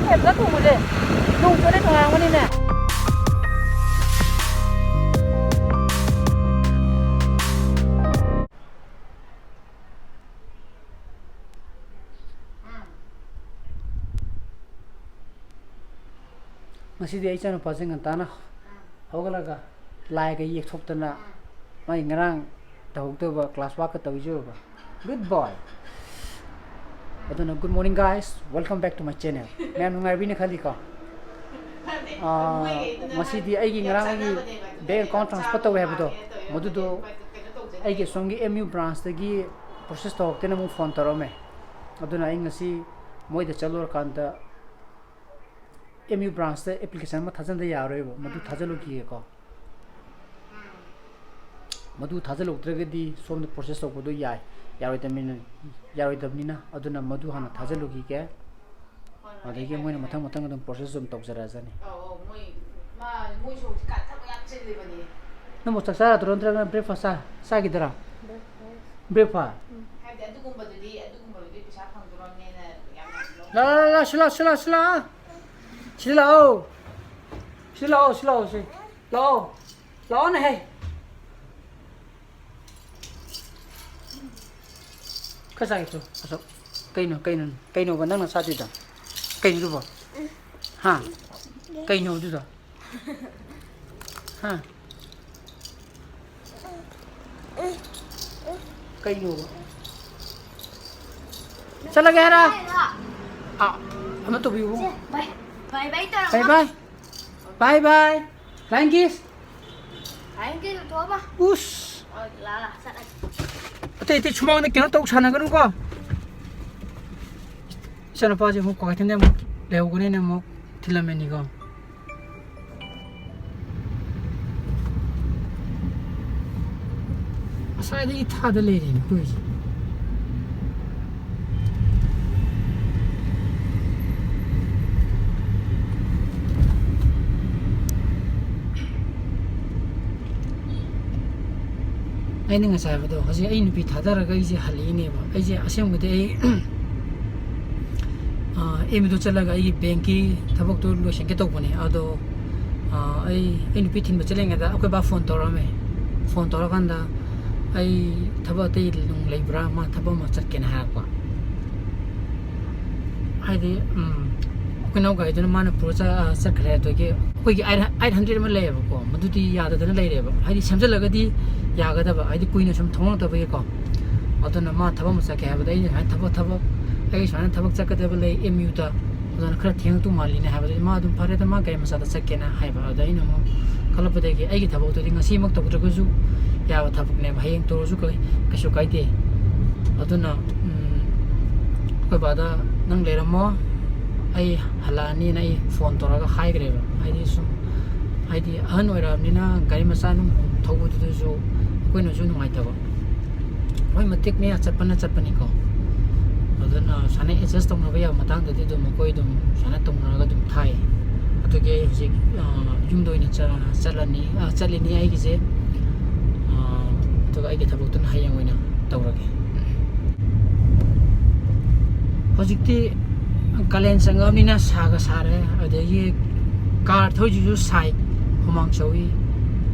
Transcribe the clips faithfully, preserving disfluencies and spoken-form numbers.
ꯐꯖꯅ ꯊꯣꯡꯕꯁꯦ ꯅꯣꯡ ꯆꯣꯠꯂꯦ ꯅꯣꯡꯉꯥꯟꯕꯅꯤꯅꯦ꯫ ꯉꯁꯤꯗꯤ ꯑꯩ ꯏꯆꯥꯅꯨꯄꯥꯁꯦ ꯉꯟꯇꯥꯅ ꯍꯧꯒꯠꯂꯒ ꯂꯥꯏꯒ ꯌꯦꯛꯊꯣꯛꯇꯅ ꯃꯥꯒꯤ ꯉꯔꯥꯡ ꯇꯧꯍꯧꯗꯕ class workꯀ ꯇꯧꯖꯔꯨꯕ꯫ Good boy꯫ ꯑꯗꯨꯅ good morning guys, welcome back to my channel꯫ ꯃꯌꯥꯝ ꯅꯨꯡꯉꯥꯏꯕꯤꯅ ꯈꯜꯂꯤꯀꯣ꯫ ꯑꯥ, ꯉꯁꯤꯗꯤ ꯑꯩꯒꯤ ꯉꯔꯥꯡ ꯑꯩꯒꯤ bank account transfer ꯇꯧꯋꯦ ꯍꯥꯏꯕꯗꯣ, ꯃꯗꯨꯗꯣ ꯑꯩꯒꯤ ꯑꯁꯣꯝꯒꯤ M U branchꯇꯒꯤ process ꯇꯧꯔꯛꯇꯦꯅ ꯑꯃꯨꯛ phone ꯇꯧꯔꯛꯑꯝꯃꯦ꯫ ꯑꯗꯨꯅ ꯑꯩ ꯉꯁꯤ ꯃꯣꯏꯗ ꯆꯠꯂꯨꯔꯀꯥꯟꯗ M U branchꯇ application ꯑꯃ ꯊꯥꯖꯤꯟꯗ ꯌꯥꯔꯣꯏꯕ, ꯃꯗꯨ ꯊꯥꯖꯤꯜꯂꯨꯈꯤꯒꯦꯀꯣ꯫ ꯃꯗꯨ ꯊꯥꯖꯤꯜꯍꯧꯗ꯭ꯔꯒꯗꯤ ꯁꯣꯝꯗ process ꯇꯧꯕꯗꯣ ꯌꯥꯏ, ꯌꯥꯔꯣꯏꯗꯕꯅꯤꯅ, ꯌꯥꯔꯣꯏꯗꯕꯅꯤꯅ, ꯑꯗꯨꯅ ꯃꯗꯨ ꯍꯥꯟꯅ ꯊꯥꯖꯤꯜꯂꯨꯈꯤꯒꯦ꯫ ꯑꯗꯒꯤ ꯃꯣꯏꯅ ꯃꯊꯪ ꯃꯊꯪ ꯑꯗꯨꯝ process ꯑꯗꯨꯝ ꯇꯧꯖꯔꯛꯑꯖꯅꯤ꯫ ꯑꯧ, ꯑꯧ, ꯃꯣꯏ, ꯃꯥ, ꯃꯣꯏ ꯁꯣꯝꯁꯦ ꯀꯥ-, ꯊꯕꯛ ꯌꯥꯝ ꯆꯤꯜꯂꯤꯕꯅꯤ꯫ ꯅꯪꯕꯨ ꯆꯥꯛ ꯆꯥꯔꯗ꯭ꯔꯣ ꯅꯠꯇ꯭ꯔꯒꯅ breakfast ꯆꯥ-, ꯆꯥꯈꯤꯗꯣꯏꯔꯥ? Breakfast꯫ Breakfast? ꯎꯝ꯫ ꯍꯥꯏꯕꯗꯤ ꯑꯗꯨꯒꯨꯝꯕꯗꯨꯗꯤ, ꯑꯗꯨꯒꯨꯝꯕꯗꯨꯗꯤ ꯄꯩꯁꯥ ꯐꯪꯗꯣꯔꯕꯅꯦꯅ ꯌꯥꯝ ꯌꯥꯝ ꯂꯧ-, ꯂꯥ, ꯂꯥ, ꯂꯥ, ꯁꯤ ꯂꯥ, ꯁꯤ ꯂꯥ, ꯁꯤ ꯂꯥ꯫ ꯁꯤ ꯂꯥꯛꯑꯣ꯫ ꯁꯤ ꯂꯥꯛꯑꯣ, ꯁꯤ꯫ ꯂꯥꯛꯑꯣ꯫ ꯂꯥꯛꯑꯣꯅꯦꯍꯦ꯫ ꯈꯔ ꯆꯥꯒꯦ ꯇꯨ, ꯑꯁꯣꯛ꯫ ꯀꯩꯅꯣ, ꯀꯩꯅꯣ, ꯀꯩꯅꯣꯕ ꯅꯪꯅ ꯆꯥꯗꯣꯏꯗꯣ? ꯀꯩꯅꯣ ꯑꯗꯨꯕꯣ? ꯍꯥ? ꯀꯩꯅꯣ ꯑꯗꯨꯗꯣ? ꯍꯥ? ꯀꯩꯅꯣꯕ? ꯆꯠꯂꯒꯦ ꯍꯥꯏꯔꯣ? ꯑꯥ, ꯑꯃ ꯇꯧꯕꯤꯌꯨ꯫ ꯁꯦ, bye꯫ Bye bye ꯇꯧꯔꯝꯃꯣ꯫ Bye bye꯫ Bye bye꯫ Flying kiss꯫ Flying kiss ꯂꯧꯊꯣꯛꯑꯝꯃꯣ꯫ ꯎꯁ꯫ ꯑꯣ, ꯂꯥ, ꯂꯥ, ꯆꯠꯂꯒꯦ꯫ ꯑꯇꯩ ꯑꯇꯩ ꯁꯨꯃꯥꯡꯗ ꯀꯩꯅꯣ ꯇꯧ ꯁꯥꯟꯅꯒꯅꯨꯀꯣ꯫ ꯏꯆꯥꯅꯨꯄꯥꯁꯦ ꯑꯃꯨꯛ ꯀ꯭ꯋꯥꯀꯩꯊꯦꯜꯗ ꯑꯃꯨꯛ ꯂꯩꯍꯧꯒꯅꯤꯅ ꯑꯃꯨꯛ ꯊꯤꯜꯂꯝꯃꯤꯅꯤꯀꯣ꯫ ꯉꯁꯥꯏꯗꯒꯤ ꯊꯥꯗ ꯂꯩꯔꯦꯅꯦ ꯑꯩꯈꯣꯏꯁꯦ꯫ ꯑꯩꯅ ꯉꯁꯥꯏ ꯍꯥꯏꯕꯗꯣ, ꯍꯧꯖꯤꯛ ꯑꯩ ꯅꯨꯄꯤ ꯊꯥꯗꯔꯒ ꯑꯩꯁꯦ ꯍꯜꯂꯛꯏꯅꯦꯕ꯫ ꯑꯩꯁꯦ ꯑꯁꯦꯡꯕꯗꯤ ꯑꯩ ꯑꯦꯝ ꯌꯨꯗ ꯆꯠꯂꯒ ꯑꯩꯒꯤ ꯕꯦꯡꯀꯤ ꯊꯕꯛꯇꯣ ꯂꯣꯏꯁꯤꯟꯒꯦ ꯇꯧꯕꯅꯦ꯫ ꯑꯗꯣ ꯑꯩ ꯑꯩ ꯅꯨꯄꯤ ꯊꯤꯟꯕ ꯆꯠꯂꯤꯉꯩꯗ ꯑꯩꯈꯣꯏ ꯕꯥ ꯐꯣꯟ ꯇꯧꯔꯛꯑꯝꯃꯦ꯫ ꯐꯣꯟ ꯇꯧꯔꯀꯥꯟꯗ ꯑꯩ ꯊꯕꯛ ꯑꯇꯩ ꯅꯨꯡ ꯂꯩꯕ꯭ꯔꯥ, ꯃꯥ ꯊꯕꯛ ꯑꯃ ꯆꯠꯀꯦꯅ ꯍꯥꯏꯔꯛꯄ꯫ ꯍꯥꯏꯗꯤ ꯑꯩꯈꯣꯏ ꯏꯅꯥꯎ ꯒꯥꯔꯤꯗꯨꯅ ꯃꯥꯅ ꯄꯨꯔ ꯆꯠꯈ꯭ꯔꯦ꯫ ꯑꯗꯨꯗꯒꯤ ꯑꯩꯈꯣꯏꯒꯤ ꯑꯩꯠ ꯍꯟꯗ꯭ꯔꯦꯗ ꯑꯃ ꯂꯩꯌꯦꯕꯀꯣ, ꯃꯗꯨꯗꯤ ꯌꯥꯗꯗꯅ ꯂꯩꯔꯦꯕ꯫ ꯍꯥꯏꯗꯤ ꯁꯦꯝꯖꯤꯜꯂꯒꯗꯤ ꯌꯥꯒꯗꯕ, ꯍꯥꯏꯗꯤ ꯀꯨꯏꯅ ꯁꯨꯝ ꯊꯧꯅꯔꯛꯇꯕꯒꯤꯀꯣ꯫ ꯑꯗꯨꯅ ꯃꯥ ꯊꯕꯛ ꯑꯃ ꯆꯠꯀꯦ ꯍꯥꯏꯕꯗ ꯑꯩꯅ ꯁꯨꯃꯥꯏꯅ ꯊꯕꯛ ꯊꯕꯛ ꯑꯩ ꯁꯨꯃꯥꯏꯅ ꯊꯕꯛ ꯆꯠꯀꯗꯕ ꯂꯩ ꯑꯦꯝ ꯌꯨꯗ, ꯑꯗꯨꯅ ꯈꯔ ꯊꯦꯡꯉꯛꯇꯧ ꯃꯥꯜꯂꯤꯅꯦ ꯍꯥꯏꯕꯗꯒꯤ ꯃꯥ ꯑꯗꯨꯝ ꯐꯔꯦꯗ, ꯃꯥ ꯒꯥꯔꯤ ꯃꯆꯥꯗ ꯆꯠꯀꯦꯅ ꯍꯥꯏꯕ꯫ ꯑꯗꯨꯗ ꯑꯩꯅ ꯑꯃꯨꯛ ꯈꯜꯂꯛꯄꯗꯒꯤ ꯑꯩꯒꯤ ꯊꯕꯛꯇꯨꯗꯤ ꯉꯁꯤꯃꯛ ꯇꯧꯗ꯭ꯔꯒꯁꯨ ꯌꯥꯕ ꯊꯕꯛꯅꯦꯕ, ꯍꯌꯦꯡ ꯇꯧꯔꯁꯨ ꯀꯩꯁꯨ ꯀꯥꯏꯗꯦ꯫ ꯑꯗꯨꯅ ꯑꯩꯈꯣꯏ ꯕꯥꯗ "ꯅꯪ ꯂꯩꯔꯝꯃꯣ, ꯑꯩ ꯍꯜꯂꯛꯑꯅꯤꯅ" ꯑꯩ ꯐꯣꯟ ꯇꯧꯔꯒ ꯍꯥꯏꯈ꯭ꯔꯦꯕ꯫ ꯍꯥꯏꯗꯤ ꯁꯨꯝ ꯍꯥꯏꯗꯤ ꯑꯍꯟ ꯑꯣꯏꯔꯛꯑꯕꯅꯤꯅ ꯒꯥꯔꯤ ꯃꯆꯥ ꯅꯨꯡ ꯊꯧꯕꯗꯨꯗꯁꯨ ꯑꯩꯈꯣꯏꯅꯁꯨ ꯅꯨꯡꯉꯥꯏꯇꯕ꯫ ꯍꯣꯏ, ꯃꯇꯦꯛ ꯃꯌꯥ ꯆꯠꯄꯅ ꯆꯠꯄꯅꯤꯀꯣ꯫ ꯑꯗꯨꯅ ꯁꯨꯃꯥꯏꯅ ꯑꯦꯗꯖꯁ ꯇꯧꯅꯕ ꯌꯥꯕ ꯃꯇꯥꯡꯗꯗꯤ ꯑꯗꯨꯝ ꯑꯩꯈꯣꯏ ꯑꯗꯨꯝ ꯁꯨꯃꯥꯏꯅ ꯇꯧꯅꯔꯒ ꯑꯗꯨꯝ ꯊꯥꯏ꯫ ꯑꯗꯨꯒꯤ ꯑꯩ ꯍꯧꯖꯤꯛ ꯌꯨꯝꯗ ꯑꯣꯏꯅ ꯆꯠꯂꯅꯤ, ꯆꯠꯂꯤꯅꯤ ꯑꯩꯒꯤꯁꯦ꯫ ꯑꯗꯨꯒ ꯑꯩꯒꯤ ꯊꯕꯛꯇꯨꯅ ꯍꯌꯦꯡ ꯑꯣꯏꯅ ꯇꯧꯔꯒꯦ꯫ ꯍꯧꯖꯤꯛꯇꯤ ꯀꯥꯂꯦꯟ ꯆꯪꯉꯛꯑꯕꯅꯤꯅ ꯁꯥꯒ ꯁꯥꯔꯦ꯫ ꯑꯗꯒꯤ ꯀꯥꯔ ꯊꯧꯔꯤꯁꯤꯁꯨ ꯁꯥꯏ, ꯍꯨꯃꯥꯡ ꯁꯧꯏ꯫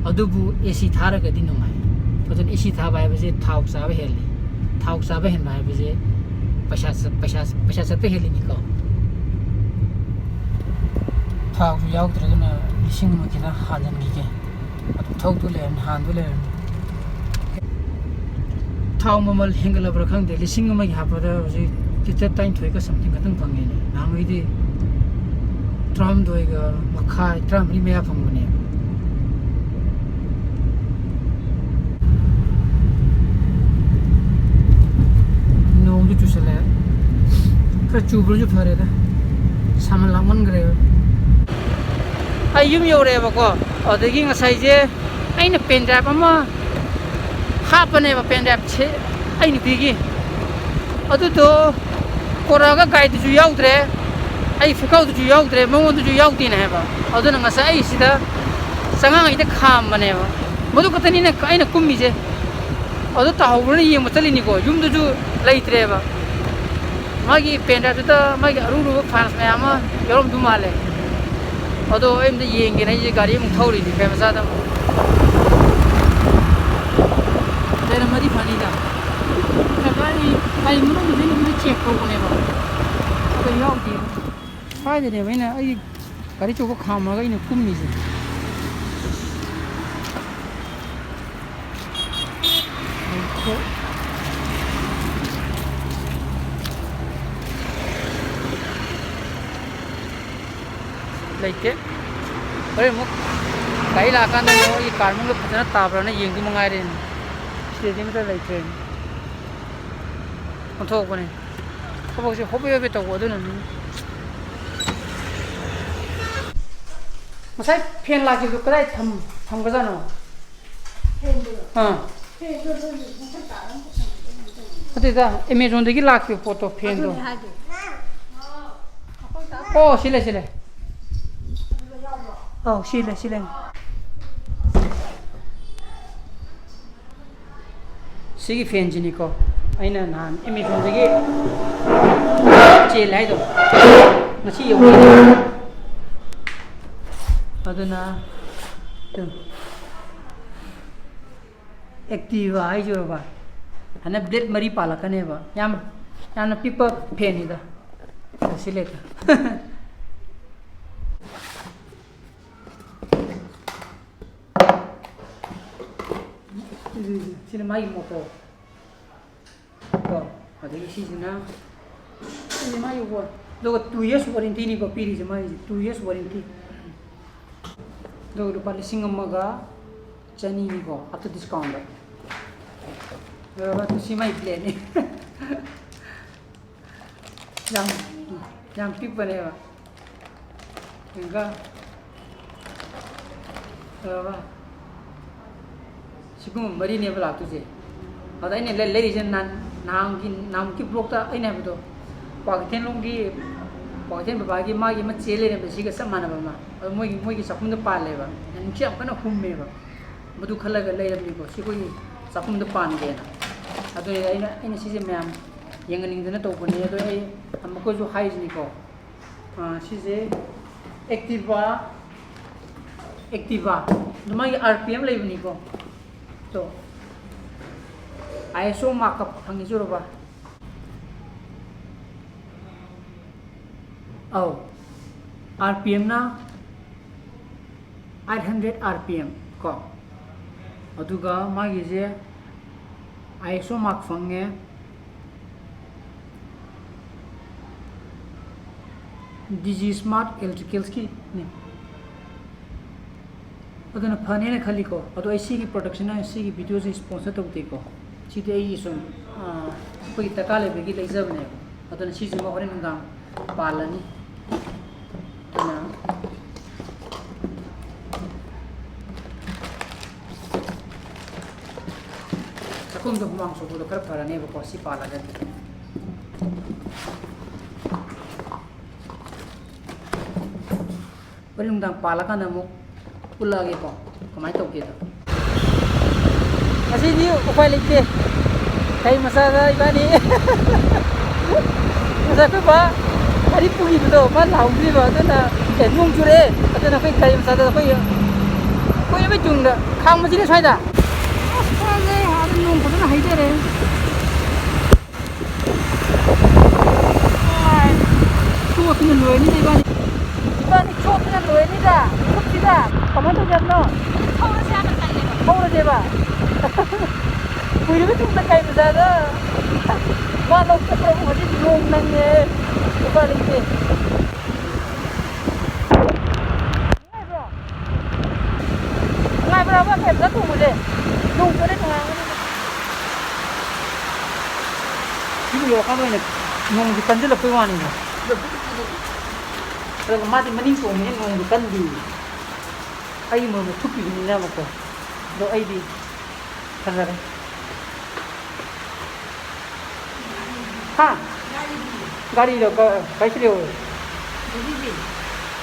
ꯑꯗꯨꯕꯨ ꯑꯦ ꯁꯤ ꯊꯥꯔꯒꯗꯤ ꯅꯨꯡꯉꯥꯏ꯫ ꯑꯗꯨꯅ ꯑꯦ ꯁꯤ ꯊꯥꯕ ꯍꯥꯏꯕꯁꯦ ꯊꯥꯎ ꯆꯥꯕ ꯍꯦꯜꯂꯤ꯫ ꯊꯥꯎ ꯆꯥꯕ ꯍꯦꯟꯕ ꯍꯥꯏꯕꯁꯦ ꯄꯩꯁꯥ ꯆꯠ- ꯄꯩꯁꯥ ꯄꯩꯁꯥ ꯆꯠꯄ ꯍꯦꯜꯂꯤꯅꯤꯀꯣ꯫ ꯊꯥꯎꯁꯨ ꯌꯥꯎꯗ꯭ꯔꯦ, ꯑꯗꯨꯅ ꯂꯤꯁꯤꯡ ꯑꯃ ꯈꯤꯇꯪ ꯍꯥꯟꯖꯤꯟꯈꯤꯒꯦ꯫ ꯑꯗꯨꯝ ꯊꯧꯗꯨ ꯂꯩꯔꯝꯅꯤ, ꯍꯥꯟꯗꯨ ꯂꯩꯔꯝꯅꯤ꯫ ꯊꯥꯎ ꯃꯃꯜ ꯍꯦꯟꯒꯠꯂꯕ꯭ꯔꯥ ꯈꯪꯗꯦ, ꯂꯤꯁꯤꯡ ꯑꯃꯒꯤ ꯍꯥꯞꯄꯗ ꯍꯧꯖꯤꯛ ꯂꯤꯇꯔ ꯇꯔꯥꯅꯤꯊꯣꯏꯒ ꯁꯝꯊꯤꯡ ꯈꯛꯇꯪ ꯐꯪꯉꯦꯅꯦ꯫ ꯅꯍꯥꯟꯈꯩꯗꯤ ꯇꯔꯥꯍꯨꯝꯗꯣꯏꯒ ꯃꯈꯥꯏ, ꯇꯔꯥꯃꯔꯤ ꯃꯌꯥ ꯐꯪꯕꯅꯦ꯫ ꯅꯣꯡꯁꯨ ꯆꯨꯁꯜꯂꯛꯑꯦ꯫ ꯈꯔ ꯆꯨꯕ꯭ꯔꯁꯨ ꯐꯔꯦꯗ, ꯁꯥꯃꯟ ꯂꯥꯛꯃꯟꯈ꯭ꯔꯦꯕ꯫ ꯑꯩ ꯌꯨꯝ ꯌꯧꯔꯛꯑꯦꯕꯀꯣ꯫ ꯑꯗꯒꯤ ꯉꯁꯥꯏꯁꯦ ꯑꯩꯅ ꯄꯦꯟ ꯗ꯭ꯔꯥꯏꯚ ꯑꯃ ꯍꯥꯞꯄꯅꯦꯕ, ꯄꯦꯟ ꯗ꯭ꯔꯥꯏꯚꯁꯦ ꯑꯩ ꯅꯨꯄꯤꯒꯤ꯫ ꯑꯗꯨꯗꯣ ꯄꯣꯔꯛꯑꯒ ꯒꯥꯔꯤꯗꯨꯁꯨ ꯌꯥꯎꯗ꯭ꯔꯦ, ꯑꯩ ꯐꯤꯈꯥꯎꯗꯨꯁꯨ ꯌꯥꯎꯗ꯭ꯔꯦ, ꯃꯉꯣꯟꯗꯁꯨ ꯌꯥꯎꯗꯦꯅ ꯍꯥꯏꯕ꯫ ꯑꯗꯨꯅ ꯉꯁꯥꯏ ꯑꯩ ꯁꯤꯗ ꯆꯉꯥꯡꯉꯩꯗ ꯈꯥꯝꯕꯅꯦꯕ꯫ ꯃꯗꯨ ꯈꯛꯇꯅꯤꯅ ꯑꯩꯅ ꯀꯨꯝꯃꯤꯁꯦ꯫ ꯑꯗꯨ ꯇꯥꯍꯧꯕ꯭ꯔꯅ ꯌꯦꯡꯕ ꯆꯠꯂꯤꯅꯤꯀꯣ, ꯌꯨꯝꯗꯁꯨ ꯂꯩꯇ꯭ꯔꯦꯕ꯫ ꯃꯥꯒꯤ ꯄꯦꯟ ꯗ꯭ꯔꯥꯏꯚꯇꯨꯗ ꯃꯥꯒꯤ ꯑꯔꯨ ꯑꯔꯨꯕ ꯐꯥꯏꯜꯁ ꯃꯌꯥꯝ ꯑꯃ ꯌꯥꯎꯔꯝꯗꯧ ꯃꯥꯜꯂꯦ꯫ ꯑꯗꯣ ꯑꯩ ꯑꯝꯇ ꯌꯦꯡꯒꯦꯅ ꯑꯩꯁꯦ ꯒꯥꯔꯤ ꯑꯃꯨꯛ ꯊꯧꯔꯤꯅꯤ, ꯐꯦꯟ ꯃꯆꯥꯗ ꯑꯃꯨꯛ꯫ ꯂꯩꯔꯝꯃꯗꯤ ꯐꯅꯤꯗ꯫ ꯒꯥꯔꯤ, ꯒꯥꯔꯤ ꯃꯅꯨꯡꯗꯗꯤ ꯑꯩꯅ ꯂꯣꯏ ꯆꯦꯛ ꯇꯧꯕꯅꯦꯕ꯫ ꯑꯗꯣ ꯌꯥꯎꯗꯦ꯫ ꯁ꯭ꯋꯥꯏꯗꯅꯦꯕ ꯑꯩꯅ ꯑꯩꯒꯤ ꯒꯥꯔꯤ ꯑꯆꯧꯕ ꯈꯥꯝꯃꯒ ꯑꯩꯅ ꯀꯨꯝꯃꯤꯁꯦ꯫ ꯂꯩꯇꯦ꯫ ꯍꯣꯔꯦꯟ ꯑꯃꯨꯛ ꯒꯥꯔꯤ ꯂꯥꯛꯑꯀꯥꯟꯗ ꯑꯃꯨꯛ ꯑꯩꯒꯤ ꯀꯥꯔ ꯃꯅꯨꯡꯗ ꯐꯖꯅ ꯇꯥꯕ꯭ꯔꯥꯅ ꯌꯦꯡꯗꯨ ꯃꯉꯥꯏꯔꯦꯅꯦ꯫ ꯁꯤꯗꯗꯤ ꯑꯃꯠꯇ ꯂꯩꯇ꯭ꯔꯦꯅꯦ꯫ ꯑꯣꯟꯊꯣꯛꯄꯅꯦ꯫ ꯊꯕꯛꯁꯦ ꯍꯣꯕꯦ ꯍꯣꯕꯦ ꯇꯧꯕ ꯑꯗꯨꯅꯅꯤ꯫ ꯉꯁꯥꯏ ꯐꯦꯟ ꯂꯥꯛꯈꯤꯕꯗꯨ ꯀꯗꯥꯏ ꯊꯝ-, ꯊꯝꯒ꯭ꯔꯖꯥꯠꯅꯣ? ꯐꯦꯟꯗꯨꯔꯣ? ꯑꯥ꯫ ꯐꯦꯟꯗꯣ ꯑꯗꯨꯝ ꯃꯊꯛ ꯇꯥꯔꯝ ꯄꯨꯁꯟꯕꯗꯣ ꯀꯩꯅꯣ ꯇꯧꯕꯅꯦ꯫ ꯅꯠꯇꯦꯗ, ꯑꯦꯃꯦꯖꯣꯟꯗꯒꯤ ꯂꯥꯛꯈꯤꯕ ꯄꯣꯠꯇꯣ, ꯐꯦꯟꯗꯣ꯫ ꯑꯗꯨꯅꯦ ꯍꯥꯏꯁꯦ꯫ ꯑꯣ, ꯁꯤ ꯂꯩ, ꯁꯤ ꯂꯩ꯫ ꯑꯗꯨꯗ ꯌꯥꯎꯕ꯭ꯔꯣ? ꯑꯧ, ꯁꯤ ꯂꯩ, ꯁꯤ ꯂꯩ꯫ ꯁꯤꯒꯤ ꯐꯦꯟꯁꯤꯅꯤꯀꯣ ꯑꯩꯅ ꯅꯍꯥꯟ ꯑꯦꯃꯦꯖꯣꯟꯗꯒꯤ ꯆꯦꯜꯂꯦ ꯍꯥꯏꯗꯣ, ꯉꯁꯤ ꯌꯧꯔꯛꯏꯅꯦ꯫ ꯑꯗꯨꯅ ꯑꯦꯛꯇꯤꯚꯥ ꯍꯥꯏꯁꯤꯔꯕ, ꯍꯥꯏꯅ ꯕ꯭ꯂꯦꯗ ꯃꯔꯤ ꯄꯥꯜꯂꯛꯀꯅꯦꯕ꯫ ꯌꯥꯝ, ꯌꯥꯝꯅ ꯄꯤꯛꯄ ꯐꯦꯟꯅꯤꯗ꯫ ꯁꯤ ꯂꯩꯇ꯫ ꯁꯤꯅ ꯃꯥꯒꯤ ꯃꯣꯇꯣꯔ꯫ ꯀꯣ, ꯑꯗꯒꯤ ꯁꯤꯁꯤꯅ, ꯁꯤꯁꯦ ꯃꯥꯒꯤ ꯋꯥ-, ꯑꯗꯨꯒ two years warrantyꯅꯤꯀꯣ ꯄꯤꯔꯤꯁꯦ, ꯃꯥꯒꯤꯁꯦ two years warranty꯫ ꯑꯗꯨꯒ ꯂꯨꯄꯥ ꯂꯤꯁꯤꯡ ꯑꯃꯒ ꯆꯅꯤꯅꯤꯀꯣ, after discountꯗ꯫ ꯂꯣꯏꯔꯕ? ꯑꯗꯨ ꯁꯤ ꯃꯥꯒꯤ bladeꯅꯤ꯫ ꯌꯥꯝ, ꯌꯥꯝ ꯄꯤꯛꯄꯅꯦꯕ꯫ ꯌꯦꯡꯉꯨꯀꯣ꯫ ꯐꯖꯕ꯭ꯔꯥ? ꯁꯤꯒꯨꯝꯕ ꯃꯔꯤꯅꯦꯕ ꯂꯥꯛꯇꯣꯏꯁꯦ꯫ ꯑꯗ ꯑꯩꯅ ꯂꯩ-, ꯂꯩꯔꯤꯁꯦ ꯅꯍꯥꯟ-, ꯅꯍꯥꯟꯒꯤ, ꯅꯍꯥꯟꯃꯨꯛꯀꯤ vlogꯇ ꯑꯩꯅ ꯍꯥꯏꯕꯗꯣ, ꯀ꯭ꯋꯥꯀꯩꯊꯦꯜꯂꯣꯝꯒꯤ, ꯀ꯭ꯋꯥꯀꯩꯊꯦꯜ ꯕꯕꯥꯒꯤ ꯃꯥꯒꯤ ꯑꯃ ꯆꯦ ꯂꯩꯔꯝꯕ ꯁꯤꯒ ꯆꯞ ꯃꯥꯟꯅꯕ ꯑꯃ꯫ ꯑꯗꯣ ꯃꯣꯏꯒꯤ, ꯃꯣꯏꯒꯤ ꯆꯥꯛꯈꯨꯝꯗ ꯄꯥꯜꯂꯦꯕ꯫ ꯅꯨꯡꯁꯤꯠ ꯌꯥꯝ ꯀꯟꯅ ꯍꯨꯝꯃꯦꯕ꯫ ꯃꯗꯨ ꯈꯜꯂꯒ ꯂꯩꯔꯕꯅꯤꯀꯣ꯫ ꯁꯤ ꯑꯩꯈꯣꯏꯒꯤ ꯆꯥꯛꯈꯨꯝꯗ ꯄꯥꯟꯒꯦꯅ꯫ ꯑꯗꯨꯅꯤꯗ ꯑꯩꯅ, ꯑꯩꯅ ꯁꯤꯁꯦ ꯃꯌꯥꯝ ꯌꯦꯡꯍꯟꯅꯤꯡꯗꯅ ꯇꯧꯕꯅꯦ꯫ ꯑꯗꯣ ꯑꯩ ꯑꯃꯨꯛꯀꯁꯨ ꯍꯥꯏꯁꯤꯅꯤꯀꯣ, ꯑꯥ, ꯁꯤꯁꯦ Activa, Activa, ꯑꯗꯨ ꯃꯥꯒꯤ R P M ꯂꯩꯕꯅꯤꯀꯣ꯫ To, I S O mark ꯐꯪꯉꯤ ꯆꯨꯔꯕ? ꯑꯧ, R P M ꯅ eight hundred R P M ꯀꯣ, ꯑꯗꯨꯒ ꯃꯥꯒꯤꯁꯦ I S O mark ꯐꯪꯉꯦ, D G Smart Electricals ꯀꯤꯅꯦ꯫ ꯑꯗꯨꯅ ꯐꯅꯦꯅ ꯈꯜꯂꯤꯀꯣ꯫ ꯑꯗꯣ ꯑꯩ ꯁꯤꯒꯤ product ꯁꯤꯅ ꯁꯤꯒꯤ video ꯁꯤ sponsor ꯇꯧꯗꯦꯀꯣ꯫ ꯁꯤꯗꯤ ꯑꯩꯒꯤ ꯁꯨꯝ, ꯑꯥ, ꯑꯩꯈꯣꯏꯒꯤ ꯗꯔꯀꯥꯔ ꯂꯩꯕꯒꯤ ꯂꯩꯖꯕꯅꯦꯕ꯫ ꯑꯗꯨꯅ ꯁꯤꯁꯤꯃ ꯍꯣꯔꯦꯟ ꯅꯨꯡꯗꯥꯡ ꯄꯥꯜꯂꯅꯤ꯫ ꯑꯗꯨꯅ ꯆꯥꯛꯈꯨꯝꯗ ꯍꯨꯃꯥꯡ ꯁꯧꯕꯗꯣ ꯈꯔ ꯐꯔꯅꯦꯕꯀꯣ, ꯁꯤ ꯄꯥꯜꯂꯒꯗꯤ꯫ ꯍꯣꯔꯦꯟ ꯅꯨꯡꯗꯥꯡ ꯄꯥꯜꯂꯀꯥꯟꯗ ꯑꯃꯨꯛ ꯎꯠꯂꯛꯑꯒꯦꯀꯣ, ꯀꯃꯥꯏꯅ ꯇꯧꯒꯦꯗꯣ꯫ ꯉꯁꯤꯗꯤ ꯎꯄꯥꯏ ꯂꯩꯇꯦ, ꯒꯥꯔꯤ ꯃꯆꯥꯗ ꯏꯕꯥꯅꯤ꯫ ꯉꯁꯥꯏ ꯑꯩꯈꯣꯏ ꯕꯥ ꯒꯥꯔꯤ ꯄꯨꯈꯤꯕꯗꯣ ꯃꯥ ꯂꯥꯛꯍꯧꯗ꯭ꯔꯤꯕ, ꯑꯗꯨꯅ, ꯑꯦ, ꯅꯣꯡ ꯆꯨꯔꯛꯑꯦ, ꯑꯗꯨꯅ ꯑꯩꯈꯣꯏ ꯒꯥꯔꯤ ꯃꯆꯥꯗ ꯑꯩꯈꯣꯏ ꯀꯨꯏꯔꯕꯩ ꯇꯨꯡꯗ ꯈꯥꯡꯕꯁꯤꯅ ꯁ꯭ꯋꯥꯏꯗ꯫ ꯑꯁ, ꯐꯖꯩ, ꯑꯥꯗ ꯅꯣꯡ ꯐꯖꯅ ꯍꯩꯊꯔꯦ꯫ ꯆꯣꯠꯇꯅ ꯂꯣꯏꯔꯅꯤꯗ ꯏꯕꯥꯅꯤ꯫ ꯏꯕꯥꯅꯤ ꯆꯣꯠꯇꯅ ꯂꯣꯏꯔꯅꯤꯗ꯫ ꯆꯨꯞꯁꯤꯗ꯫ ꯀꯃꯥꯏꯅ ꯇꯧꯖꯥꯠꯅꯣ? ꯊꯧꯔꯁꯦ ꯍꯥꯏꯅ ꯈꯜꯂꯦꯕ꯫ ꯊꯧꯔꯁꯦꯕ꯫ ꯀꯨꯏꯔꯕ ꯇꯨꯡꯗ ꯀꯩ ꯃꯆꯥꯗ ꯃꯥ ꯂꯧ ꯆꯠꯈ꯭ꯔꯕ ꯍꯧꯖꯤꯛ ꯅꯣꯡ ꯅꯪꯉꯦ꯫ ꯎꯄꯥꯏ ꯂꯩꯇꯦ꯫ ꯅꯨꯡꯉꯥꯏꯕ꯭ꯔꯣ? ꯅꯨꯡꯉꯥꯏꯕ꯭ꯔꯕ ꯀꯦꯝꯇ ꯇꯣꯡꯕꯁꯦ? ꯅꯣꯡ ꯆꯨꯔꯦ ꯅꯨꯡꯉꯥꯏꯔꯝꯒꯅꯤ꯫ ꯁꯤꯕꯨ ꯌꯧꯔꯀꯥꯟꯗ ꯑꯣꯏꯅ ꯅꯣꯡꯁꯦ ꯀꯟꯁꯤꯜꯂꯛꯄꯩ ꯋꯥꯅꯤꯅꯦ꯫ ꯑꯗꯨꯒ ꯃꯥꯗꯤ ꯃꯅꯤꯡ ꯇꯣꯡꯕꯅꯤꯅ ꯅꯣꯡꯗꯣ ꯀꯟꯗꯦ꯫ ꯑꯩꯒꯤ ꯃꯔꯨꯝꯗꯣ ꯊꯨꯞꯄꯤꯕꯅꯤꯅꯕꯀꯣ꯫ ꯑꯗꯣ ꯑꯩꯗꯤ ꯐꯖꯔꯦ꯫ ꯍꯥ? ꯒꯥꯔꯤꯗꯣ ꯀ-, ꯀꯥꯏꯁꯤꯜꯂꯦ꯫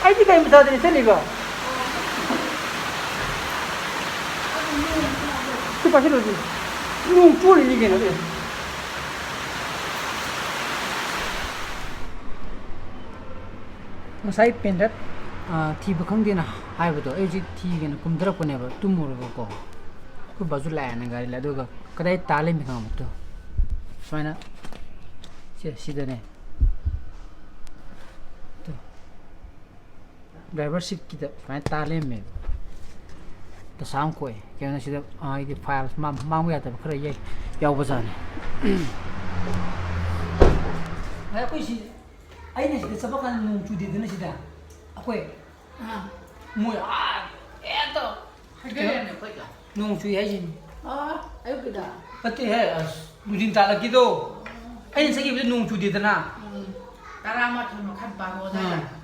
ꯑꯩꯗꯤ ꯀꯩ ꯃꯆꯥꯗꯅꯤ ꯆꯠꯂꯤꯕ? ꯁꯤ ꯄꯥꯏꯁꯤꯜꯂꯨꯁꯤ꯫ ꯅꯣꯡ ꯆꯣꯠꯂꯤꯅꯤ ꯀꯩꯅꯣ, ꯑꯦ꯫ ꯉꯁꯥꯏ ꯄꯦꯟꯗ꯭ꯔꯦꯠ, ꯑ, ꯊꯤꯕ ꯈꯪꯗꯦꯅ ꯍꯥꯏꯕꯗꯣ, ꯑꯩ ꯍꯧꯖꯤꯛ ꯊꯤꯒꯦꯅ ꯀꯨꯝꯊꯔꯛꯄꯅꯦꯕ, ꯇꯨꯝꯃꯨꯔꯒꯀꯣ꯫ ꯑꯩꯈꯣꯏ ꯕꯥꯁꯨ ꯂꯥꯛꯑꯦꯅ ꯒꯥꯔꯤ ꯂꯥꯛꯑꯦ, ꯑꯗꯨꯒ ꯀꯗꯥꯏ ꯇꯥ ꯂꯩꯔꯝꯃꯤ ꯈꯪꯉꯕ? ꯇꯨ꯫ ꯁꯨꯃꯥꯏꯅ꯫ ꯁꯦ, ꯁꯤꯗꯅꯦ꯫ ꯇꯨ꯫ ꯗ꯭ꯔꯥꯏꯚꯔ ꯁꯤꯠꯀꯤꯗ ꯁꯨꯃꯥꯏꯅ ꯇꯥ ꯂꯩꯔꯝꯃꯦꯕ꯫ ꯗꯁꯥ ꯑꯃ ꯀꯣꯛꯑꯦ꯫ ꯀꯩꯅꯣ ꯁꯤꯗ, ꯑ, ꯑꯩꯗꯤ ꯐꯥꯏꯜ ꯃꯥꯡ-, ꯃꯥꯡꯕ ꯌꯥꯗꯕ ꯈꯔ ꯌꯥꯎ-, ꯌꯥꯎꯕꯖꯥꯠꯅꯤ꯫ ꯑꯩꯈꯣꯏ ꯁꯤ ꯑꯩꯅ ꯁꯤꯗ ꯆꯠꯄ ꯀꯥꯟꯗ ꯅꯣꯡ ꯆꯨꯗꯦꯗꯅ ꯁꯤꯗ꯫ ꯑꯩꯈꯣꯏ ꯑꯥ꯫ ꯃꯣꯏ ꯑꯥ ꯍꯦꯛꯇ ꯍꯥꯏꯗꯔꯛꯑꯦꯅꯦ ꯑꯩꯈꯣꯏꯗ꯫ ꯅꯣꯡ ꯆꯨꯏ ꯍꯥꯏꯁꯤꯅꯤ꯫ ꯑꯥ, ꯑꯌꯨꯛꯀꯤꯗ? ꯅꯠꯇꯦꯍꯦ, ꯑꯁ, ꯅꯨꯡꯊꯤꯟ ꯇꯥꯜꯂꯛꯀꯤꯗꯣ꯫ ꯑꯩꯅ ꯆꯠꯈꯤꯕꯗ ꯅꯣꯡ ꯆꯨꯗꯦꯗꯅ꯫ ꯎꯝ꯫ ꯇꯔꯥꯃꯥꯊꯣꯏ ꯃꯈꯥꯏ ꯕꯥꯔꯣ ꯑꯗꯥꯏꯗ꯫ ꯑꯥ꯫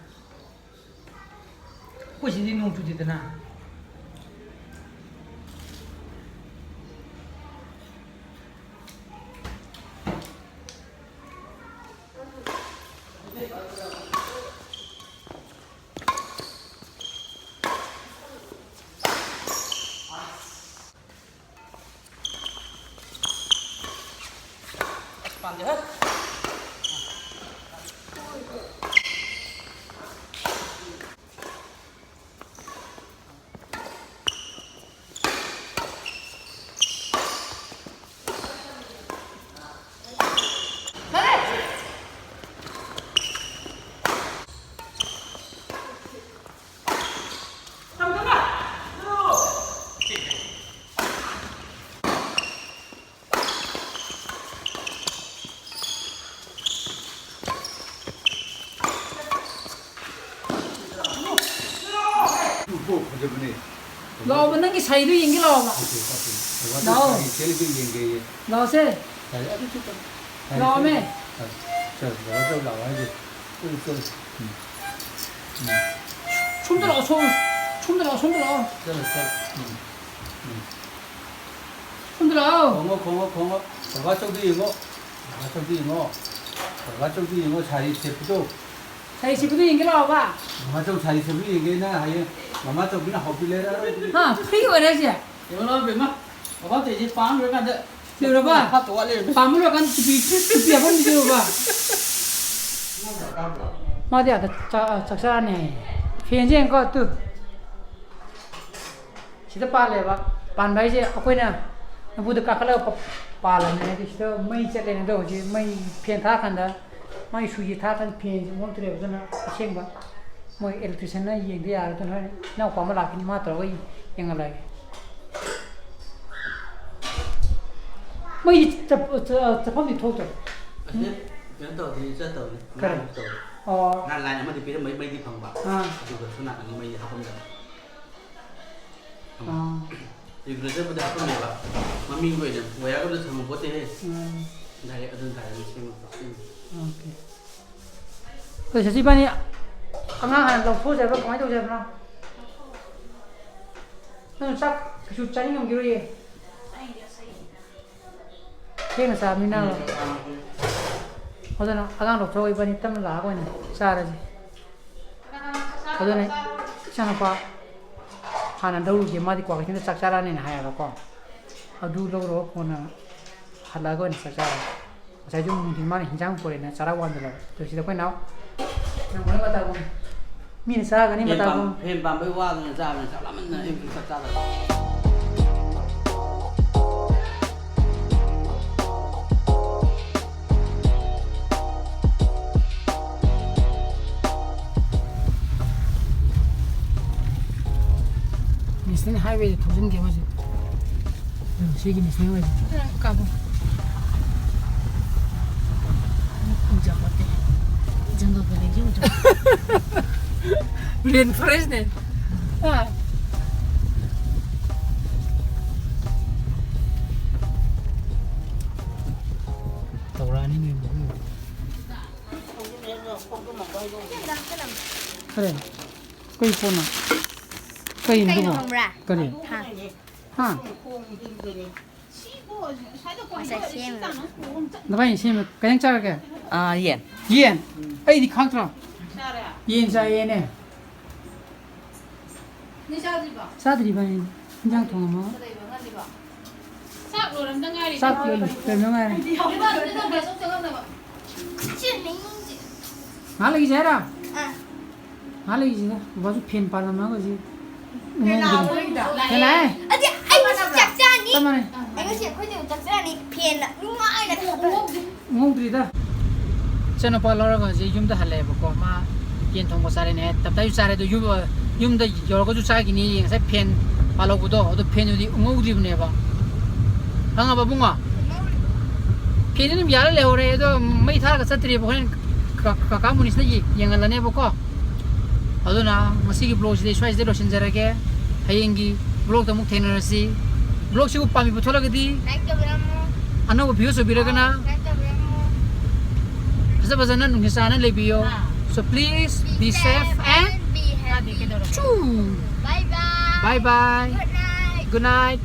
ꯑꯩꯈꯣꯏ ꯁꯤꯗꯤ ꯅꯣꯡ ꯆꯨꯗꯦꯗꯅ꯫ ꯐꯖꯕꯅꯦ꯫ ꯂꯥꯛꯑꯣꯕ, ꯅꯪꯒꯤ ꯁꯥꯏꯗꯣ ꯌꯦꯡꯒꯦ ꯂꯥꯛꯑꯣꯕ꯫ ꯐꯖꯩ, ꯐꯖꯩ꯫ ꯕꯕꯥ ꯂꯥꯛꯑꯣ꯫ ꯁꯥꯏ ꯁꯦꯠꯂꯤꯗꯣ ꯌꯦꯡꯒꯦꯌꯦ꯫ ꯂꯥꯛꯑꯣꯁꯦ꯫ ꯁꯥꯏ ꯑꯗꯨꯁꯨ ꯐꯖꯩ꯫ ꯂꯥꯛꯑꯣꯃꯦ꯫ ꯁꯥꯏ, ꯁꯥꯏ, ꯕꯕꯥ ꯆꯧ ꯂꯥꯛꯑꯣ ꯍꯥꯏꯁꯦ꯫ ꯎꯝ, ꯆꯧ꯫ ꯎꯝ꯫ ꯎꯝ꯫ ꯁꯣꯝꯗ ꯂꯥꯛꯑꯣ, ꯁꯣꯝ-, ꯁꯣꯝꯗ ꯂꯥꯛꯑꯣ, ꯁꯣꯝꯗ ꯂꯥꯛꯑꯣ꯫ ꯆꯠꯂꯣ, ꯆꯠꯂꯣ꯫ ꯎꯝ꯫ ꯎꯝ꯫ ꯁꯣꯝꯗ ꯂꯥꯛꯑꯣ꯫ ꯈꯣꯡꯉꯣ, ꯈꯣꯡꯉꯣ, ꯈꯣꯡꯉꯣ꯫ ꯕꯕꯥ ꯆꯧꯗꯣ ꯌꯦꯡꯉꯣ꯫ ꯕꯕꯥ ꯆꯧꯗꯣ ꯌꯦꯡꯉꯣ꯫ ꯕꯕꯥ ꯆꯧꯗꯣ ꯌꯦꯡꯉꯣ, ꯁꯥꯔꯤ ꯁꯦꯠꯄꯗꯣ꯫ ꯁꯥꯔꯤ ꯁꯦꯠꯄꯗꯣ ꯌꯦꯡꯒꯦ ꯂꯥꯛꯑꯣꯕ꯫ ꯃꯃꯥ ꯆꯧ ꯁꯥꯔꯤ ꯁꯦꯠꯄꯗꯣ ꯌꯦꯡꯒꯦ, ꯅꯪ ꯍꯌꯦꯡ ꯃꯃꯥ ꯆꯧꯕꯤꯅ ꯍꯥꯎꯕꯤ ꯂꯩꯔꯛꯑꯔꯣꯏ ꯑꯗꯨꯗꯤ꯫ ꯍꯥ, free ꯑꯣꯏꯔꯦ ꯍꯥꯏꯁꯦ? ꯌꯦꯡꯉꯣ ꯂꯥꯛꯑꯣ, ꯕꯦꯝꯃ꯫ ꯕꯕꯥ ꯇꯧꯔꯤꯁꯦ ꯄꯥꯝ ꯂꯣꯏꯔꯀꯥꯟꯗ ꯂꯣꯏꯔꯕ? ꯍꯥꯞꯇ ꯋꯥꯠ ꯂꯩꯔꯝꯃꯦ꯫ ꯄꯥꯝꯕ ꯂꯣꯏꯔꯀꯥꯟꯗ ꯇꯨꯄꯤ, ꯇꯨꯄꯤ ꯍꯥꯞꯐꯝꯗꯨꯗꯤ ꯂꯣꯏꯔꯕ? ꯅꯪ ꯗꯔꯀꯥꯔ ꯕ꯭ꯔꯣ? ꯃꯥꯗꯤ ꯑꯥꯗ ꯆꯥ-, ꯆꯥꯛ ꯆꯥꯔꯅꯤ ꯍꯥꯏꯌꯦ꯫ ꯐꯦꯟꯁꯦ ꯌꯦꯡꯉꯨꯀꯣ, ꯇꯨ꯫ ꯁꯤꯗ ꯄꯥꯜꯂꯦꯕ꯫ ꯄꯥꯟꯕ ꯍꯥꯏꯁꯦ ꯑꯩꯈꯣꯏꯅ ꯅꯝꯐꯨꯗ ꯀꯥꯈꯠꯂꯒ ꯄ-, ꯄꯥꯜꯂꯕꯅꯦ꯫ ꯑꯗꯨ ꯁꯤꯗ ꯃꯩ ꯆꯠꯂꯦꯅꯦ꯫ ꯑꯗꯣ ꯍꯧꯖꯤꯛ ꯃꯩ ꯐꯦꯟ ꯊꯥꯀꯥꯟꯗ, ꯃꯥꯒꯤ ꯁ꯭ꯋꯤꯠꯆꯁꯦ ꯊꯥꯀꯥꯟꯗ ꯐꯦꯟꯁꯦ ꯃꯨꯠꯇ꯭ꯔꯦꯕ꯫ ꯑꯗꯨꯅ ꯑꯁꯦꯡꯕ ꯃꯣꯏ electricianꯅ ꯌꯦꯡꯗ ꯌꯥꯔꯣꯏ꯫ ꯑꯗꯨꯅ ꯍꯣꯔꯦꯟ ꯏꯅꯥꯎꯄꯥ ꯑꯃ ꯂꯥꯛꯈꯤꯅꯤ, ꯃꯥ ꯇꯧꯔꯒ ꯌꯦꯡꯍꯜꯂꯒꯦ꯫ ꯃꯩꯗꯤ ꯆꯞ-, ꯆ-, ꯆꯠꯐꯝꯗꯤ ꯊꯣꯛꯇ꯭ꯔꯣ? ꯑꯁꯤ ꯀꯩꯅꯣ ꯇꯧꯔꯗꯤ ꯆꯠꯇꯕꯅꯤ, ꯀꯔꯤ? ꯉꯔꯥꯡꯁꯨ ꯇꯧꯋꯤ꯫ ꯑꯣ꯫ ꯉꯔꯥꯡ line ꯑꯃꯗꯤ ꯄꯤꯔꯝꯕꯩ ꯃꯩꯗꯤ ꯐꯪꯕ꯫ ꯑꯥ꯫ ꯑꯗꯨꯒ ꯁꯣꯝ ꯅꯥꯀꯟꯒꯤ ꯃꯩꯗꯤ ꯍꯥꯞꯄꯝꯗꯕ꯫ ꯑꯥ꯫ Regulatorꯕꯨꯗꯤ ꯍꯥꯞꯄꯝꯃꯦꯕ, ꯃꯃꯤꯡꯒꯤ ꯑꯣꯏꯅ wireꯒ ꯑꯝꯇ ꯁꯝꯃꯝꯄꯣꯠꯇꯦꯍꯦ꯫ ꯎꯝ꯫ Direct ꯑꯗꯨꯅ direct ꯁꯦꯝꯃꯛꯄ꯫ ꯑꯣꯀꯦ꯫ ꯑꯩꯈꯣꯏ ꯁꯁꯤ ꯏꯕꯥꯅꯤ ꯑꯉꯥꯡ ꯍꯥꯟꯅ ꯂꯧꯊꯣꯛꯑꯁꯦ ꯍꯥꯏꯕ꯭ꯔꯣ? ꯀꯃꯥꯏꯅ ꯇꯧꯁꯦ ꯍꯥꯏꯕꯅꯣ? ꯅꯪ ꯆꯥꯛ ꯀꯩꯁꯨ ꯆꯥꯅꯤꯡꯉꯝꯈꯤꯔꯣꯏꯌꯦ꯫ ꯊꯦꯡꯅ ꯆꯥꯕꯅꯤꯅ꯫ ꯎꯝ꯫ ꯑꯗꯨꯅ ꯑꯉꯥꯡ ꯂꯧꯊꯣꯛꯑꯒ ꯏꯕꯥꯅꯤ ꯇꯞꯅ ꯂꯥꯛꯑꯒ ꯑꯣꯏꯅ ꯆꯥꯔꯁꯦ꯫ ꯑꯗꯨꯅ ꯏꯆꯥꯅꯨꯄꯥ ꯍꯥꯟꯅ ꯂꯧꯔꯨꯒꯦ, ꯃꯥꯗꯤ ꯀ꯭ꯋꯥꯀꯩꯊꯦꯜꯗ ꯆꯥꯛ ꯆꯥꯔꯛꯑꯅꯤꯅ ꯍꯥꯏꯌꯦꯕꯀꯣ꯫ ꯑꯗꯨ ꯂꯧꯔꯨꯔꯒ ꯀꯣꯟꯅ ꯍꯜꯂꯛꯑꯒ ꯑꯣꯏꯅ ꯆꯥꯛ ꯆꯥꯔꯁꯦ꯫ ꯉꯁꯥꯏꯁꯨ ꯅꯨꯡꯊꯤꯜ ꯃꯥꯅ ꯍꯤꯟꯖꯥꯡ ꯄꯨꯔꯛꯑꯦꯅ ꯆꯔꯥ ꯋꯥꯟꯗꯅ꯫ ꯑꯗꯨ ꯁꯤꯗ ꯑꯩꯈꯣꯏ ꯅꯥꯎ ꯌꯥꯝ ꯀꯟꯅ ꯃꯇꯥ ꯄꯣꯝꯃꯤ꯫ ꯃꯤꯅ ꯆꯥꯒꯅꯤ ꯐꯦꯟ ꯃꯇꯥ ꯄꯥꯝ-, ꯄꯣꯝꯃꯤ꯫ ꯐꯦꯟ ꯄꯥꯝꯕꯩ ꯋꯥꯗꯅ ꯆꯥꯕꯅꯤ, ꯆꯥꯛꯂꯥꯝꯃꯟꯗꯅ ꯑꯌꯨꯛꯇ ꯆꯥꯛ ꯆꯥꯗꯕ꯫ National Highwayꯗ ꯊꯧꯖꯤꯟꯒꯦ ꯍꯧꯖꯤꯛ꯫ ꯎꯝ, ꯁꯤꯒꯤ National Highwayꯁꯦ꯫ ꯀꯥꯕꯣ꯫ ꯎꯖꯥ ꯄꯣꯠꯇꯦ꯫ Jungle ꯀ ꯂꯩꯒꯦ ꯎꯖꯥ꯫ Rain forestꯅꯦ꯫ ꯑꯥ꯫ ꯇꯧꯔꯛꯑꯅꯤ ꯅꯣꯏ ꯃꯑꯣꯡ꯫ ꯀꯔꯤ? ꯀꯩ ꯄꯣꯠꯅꯣ? ꯀꯩꯅꯣ ꯀꯩꯅꯣ ꯑꯗꯨꯕꯣ? ꯈꯪꯕ꯭ꯔꯥ? ꯀꯔꯤ? ꯍꯥ꯫ ꯍꯥ? ꯉꯁꯥꯏ ꯁꯦꯝꯃꯦ꯫ ꯅꯕꯥꯏꯅꯤ ꯁꯦꯝꯃꯦ꯫ ꯀꯩ ꯏꯟꯖꯥꯡ ꯆꯥꯔꯒꯦ? ꯑꯥ, ꯌꯦꯟ꯫ ꯌꯦꯟ? ꯑꯩꯗꯤ ꯈꯥꯛꯇ꯭ꯔꯣ? ꯌꯦꯟ ꯆꯥꯏꯌꯦꯅꯦ꯫ ꯅꯣꯏ ꯆꯥꯗ꯭ꯔꯤꯕꯣ? ꯆꯥꯗ꯭ꯔꯤꯕꯅꯤ꯫ ꯏꯟꯖꯥꯡ ꯊꯣꯡꯉꯝꯃꯣ꯫ ꯀꯩꯗꯧꯕ ꯉꯜꯂꯤꯕꯣ? ꯆꯥꯛ ꯂꯣꯏꯔꯝꯗ ꯉꯥꯏꯔꯤ꯫ ꯆꯥꯛ ꯂꯣꯏꯔꯝꯗ ꯉꯥꯏꯔꯤ꯫ ꯅꯣꯏ ꯕꯥ-, ꯅꯣꯏ ꯕꯥ ꯕꯦꯁ ꯑꯃ ꯆꯪꯉꯝꯗꯕ? ꯁꯤ ꯃꯤꯡꯁꯦ꯫ ꯉꯥꯏꯍꯥꯛ ꯂꯩꯈꯤꯁꯦ ꯍꯥꯏꯔꯣ? ꯑꯥ꯫ ꯉꯥꯏꯍꯥꯛ ꯂꯩꯈꯤꯁꯦ꯫ ꯕꯕꯥꯁꯨ ꯐꯦꯟ ꯄꯥꯜꯂꯝꯃꯒ ꯍꯧꯖꯤꯛ ꯀꯩꯅꯣ? ꯐꯦꯟ ꯍꯥꯏ? ꯑꯗꯤ ꯑꯩ ꯉꯁꯤ ꯆꯥꯛ ꯆꯥꯅꯤ꯫ ꯆꯞ ꯃꯥꯟꯅꯩ꯫ ꯑꯩ ꯉꯁꯤ ꯑꯩꯈꯣꯏꯗ ꯆꯥꯛ ꯆꯥꯅꯤ꯫ ꯐꯦꯟꯅ ꯅꯨꯡꯉꯥꯏꯅ ꯊꯥꯗꯔꯦ꯫ ꯉꯧꯗ꯭ꯔꯤꯗ꯫ ꯏꯆꯥꯅꯨꯄꯥ ꯂꯧꯔꯒ ꯍꯧꯖꯤꯛ ꯌꯨꯝꯗ ꯍꯜꯂꯛꯑꯦꯕꯀꯣ꯫ ꯃꯥ ꯌꯦꯟ ꯊꯣꯡꯕ ꯆꯥꯔꯦꯅꯦ꯫ ꯇꯞꯇꯥꯏꯁꯨ ꯆꯥꯔꯦ꯫ ꯑꯗꯣ ꯌꯨꯝ, ꯌꯨꯝꯗ ꯌꯧꯔꯒꯁꯨ ꯆꯥꯈꯤꯅꯤ꯫ ꯉꯁꯥꯏ ꯐꯦꯟ ꯄꯥꯜꯍꯧꯕꯗꯣ, ꯑꯗꯣ ꯐꯦꯟꯗꯨꯗꯤ ꯉꯧꯗ꯭ꯔꯤꯕꯅꯦꯕ꯫ ꯈꯪꯉꯕ ꯕꯨꯡꯉꯣ? ꯐꯦꯟꯗꯤ ꯑꯗꯨꯝ ꯌꯥꯜꯂ ꯂꯩꯍꯧꯔꯦ꯫ ꯑꯗꯣ ꯃꯩ ꯊꯥꯔꯒ ꯆꯠꯇ꯭ꯔꯤꯕ꯫ ꯍꯣꯔꯦꯟ ꯀ-, ꯀꯀꯥ ꯃꯨꯅꯤꯁꯅ ꯌꯦ-, ꯌꯦꯡꯍꯜꯂꯅꯦꯕꯀꯣ꯫ ꯑꯗꯨꯅ ꯉꯁꯤꯒꯤ vlogꯁꯤꯗꯤ ꯁ꯭ꯋꯥꯏꯁꯤꯗ ꯂꯣꯏꯁꯤꯟꯖꯔꯒꯦ꯫ ꯍꯌꯦꯡꯒꯤ vlogꯇ ꯑꯃꯨꯛ ꯊꯦꯡꯅꯔꯁꯤ꯫ Vlogꯁꯤꯕꯨ ꯄꯥꯝꯕꯤꯕ ꯊꯣꯛꯂꯒꯗꯤ Like ꯇꯧꯕꯤꯔꯝꯃꯣ꯫ ꯑꯅꯧꯕ views ꯑꯣꯏꯕꯤꯔꯒꯅ Subscribe ꯇꯧꯕꯤꯔꯝꯃꯣ꯫ ꯐꯖ ꯐꯖꯅ ꯅꯨꯡꯁꯤ ꯆꯥꯟꯅ ꯂꯩꯕꯤꯌꯣ꯫ So please be safe and Be happy. ꯀꯩꯗꯧꯔꯕ? Bye bye. Bye bye. Good night. Good night.